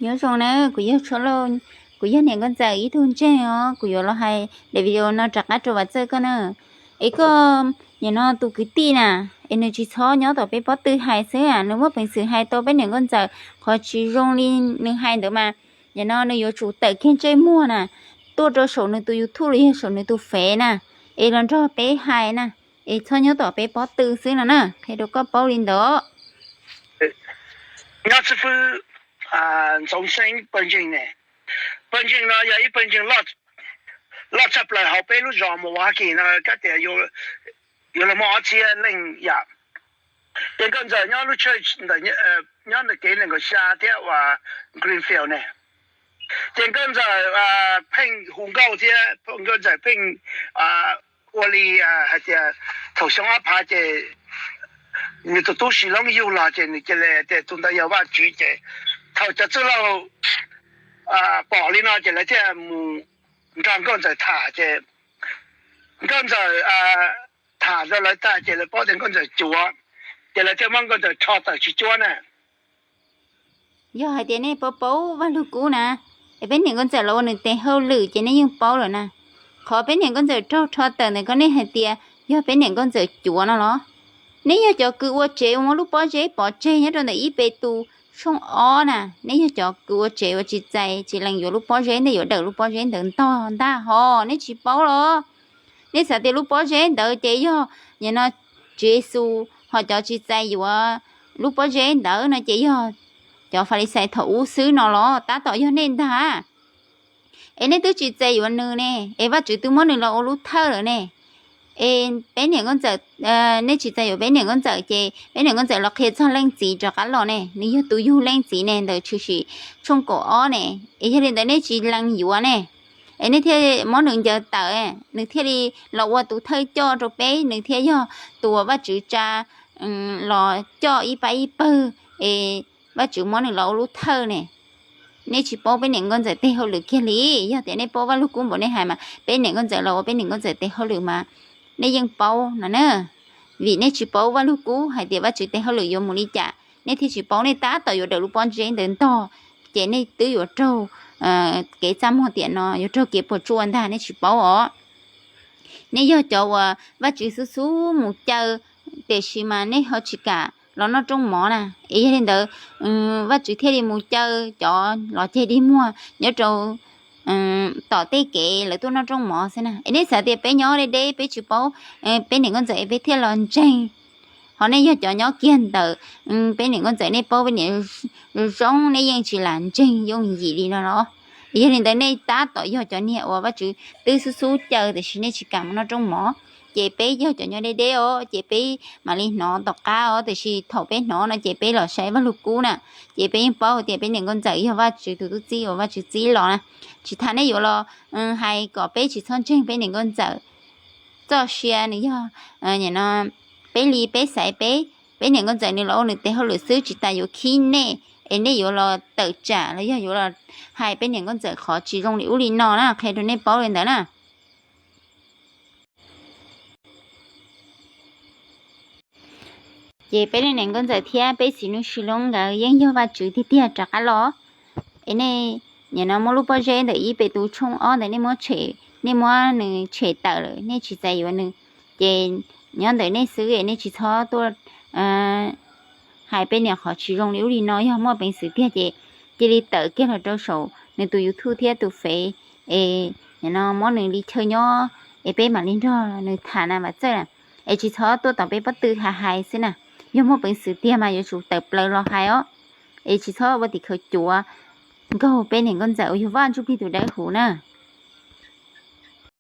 Nyob zoo na, kuv yog Tshuab Lauj, kuv yog niam nkauj ntxawm ib tug ntseeg os, kuv yuav los hais daim video no rov qab rau Vam Txawj koj na. Es koj nim no tus kwv tij na, es nws tsis txhob nyob tom peb pob tw hais xwb, nws muaj peev xwm hais tau peb niam nkauj ntxawm qhov tsis zoo li nws hais ntawd mas, nim no nws yuav tsum tawm kiag ntsej muag na, tuaj rau saum nws tus YouTube los yog saum nws tus Fev na, es los nrog peb hais na, es txhob nyob tom peb pob tw xwb no na, qhia rau koj paub li ntawd. Nyob xib fwb Ntxoov Xeeb pawg ntseeg ne, pawg ntseeg no yog ib pawg ntseeg loj tshaj plaws hauv peb lub zos Milwaukee no, kab tias yuav luag muaj ob txhiab leej yam. Ces nkauj ntxawm nyob lub church ntawm, nyob ntawm kev nees nkaum xya thiab uas Greenfield ne. Ces nkauj ntxawm pheej hu nkauj thiab nkauj ntxawm pheej ua li hais tias thaum xyoo ob phav ces nws tus tub Sis Loob yug los ces nws cia li tias tus ntawd yog Vajtswv ces thaum cov txwj laug pom li no ces lawv thiaj mus nrog nkauj ntxawm tham ces nkauj ntxawm tham rau lawv tag ces lawv paub tias nkauj ntxawm cuav, ces lawv thiaj muab nkauj ntxawm rho tawm tsis cuab na. Yog hais tias nej paub paub Vaj Lug Kub na, es peb niam nkauj ntxawm los ua nws tes hauj lwm ces nej yeej paub lawm na. Qhov peb niam nkauj ntxawm raug rho tawm ntawm ko nej hais tias yog peb niam nkauj ntxawm cuav no los? Nej yog cov kws ua tsev ua muab lub pob zeb pov tseg nyob rau ntawm ib pe tu tshooj ob na, nej yog cov kws ua tsev ua tsis txais tsis lees yuav lub pob zeb ntawd yuav dawm lub pob zeb ntawd ntog ntag hos nej tsis paub los? Nej xav tias lub pob zeb ntawd ces yog nim no Tswv Yexus ho cov tsis txais yuav lub pob zeb ntawd no ces yog cov Falixais thaum ub xwb no los? Tab tom yog nej ntag. Es nej twb tsis txais yuav nws ne, es Vajtswv twb muab nws los ua lub thawj lawm ne. Es peb niam nkauj ntxawm, nej tsis txais yuav peb niam nkauj ntxawm ces peb niam nkauj ntxawm los qhia txog leej txiv rov qab los ne, nws yog tus yug leej txiv ne, ntawm Tshwm Sim tshooj kaum ob ne. Es yog li ntawd nej tsis lees yuav ne, es nej thiaj muab nws ncaws tawm, nws thiaj li los ua tus thawj coj rau peb, nws thiaj yog tus uas Vajtswv tsa los coj ib pab ib pawg, es Vajtswv muab nws los ua lub thawj ne. Nej tsis paub peb niam nkauj ntxawm tes hauj lwm kiag li. Yog tias nej paub Vaj Lug Kub npaum nej hais mas peb niam nkauj ntxawm los ua peb niam nkauj ntxawm tes hauj lwm mas nej yeej paub no na. Vim nej tsis paub Vaj Lug Kub hais tias Vajtswv tes hauj lwm yuav mus li cas, nej thiaj tsis paub, nej tab tom yuav dawm lub pob zeb ntawd ntog, ces nej twb yuav raug kev txaj muag tiam no, yuav raug kev puas tsuaj ntag, nej tsis paub os. Nej yog cov uas Vajtswv xub xub mus caw, tiam sis mas nej ho tsis kam los noj rooj mov na. Es yog li ntawd, Vajtswv thiaj li mus caw cov los ceg dig muag nyob rau tom tej kev lawv tuaj noj rooj mov xwb na. Es nej xav tias peb nyob deb deb peb tsis paub peb niam nkauj ntxawm es peb thiaj los ntseeg. Ho nej yog cov nyob kiag ntawm peb niam nkauj ntxawm, nej paub peb niam zoo zoo, nej yeej tsis lam ntseeg yooj yim li no los? Yog li ntawd nej tab tom yog cov niag uas Vajtswv twb xub xub caw tiam sis nej tsis kam mus noj rooj mov. Ces peb yog cov nyob deb deb os, ces peb mam li hnov tom qab os, tiam sis thaum peb hnov no ces peb los saib Vaj Lug Kub na, ces peb yeej paub tias peb niam nkauj ntxawm yog Vajtswv tus tub txib uas Vajtswv txib los na. Tsis tas nej yuav los hais kom peb tsis txhob ntseeg peb niam nkauj ntxawm. Txoj sia nws yog, no, peb li peb xaiv peb, peb niam nkauj ntxawm nws los ua nws tes hauj lwm xwb, tsis tas yuav khib nej, es nej yuav los tawm tsam los yog yuav los hais peb niam nkauj ntxawm qhov tsis zoo li ub li no na, qhia rau nej paub li ntawd na. Ces peb niam nkauj ntxawm thiab peb txiv nus Sis Loob nkawd yeej yog Vajtswv tiag tiag rov qab los. Es nej nim no muab lub pob zeb ntawm ib Petus tshooj ob ntawd nej muab, nej muab nws tshem tawm lawm, nej tsis txais yuav nws, ces nyob ntawm nej xwb, nej tsis txhob tuaj hais peb niam qhov tsis zoo li ub li no. Yog muaj peev xwm tiag ces cia li tawm kiag los rau saum nws tus YouTube thiab tus Fev, es nim no muab nws li chaw nyob, es peb mam li nrog nws tham na Vam Txawj na. Es tsis txhob tuaj tom peb pob tw hais hais xwb na. Yog muaj peev xwm tiag mas yuav tsum tawm plaws los hais os. Es tsis txhob ua tim khawv cuav nkaug peb niam nkauj ntxawm uas yog Vaj Ntsuj Plig tus dawb huv na.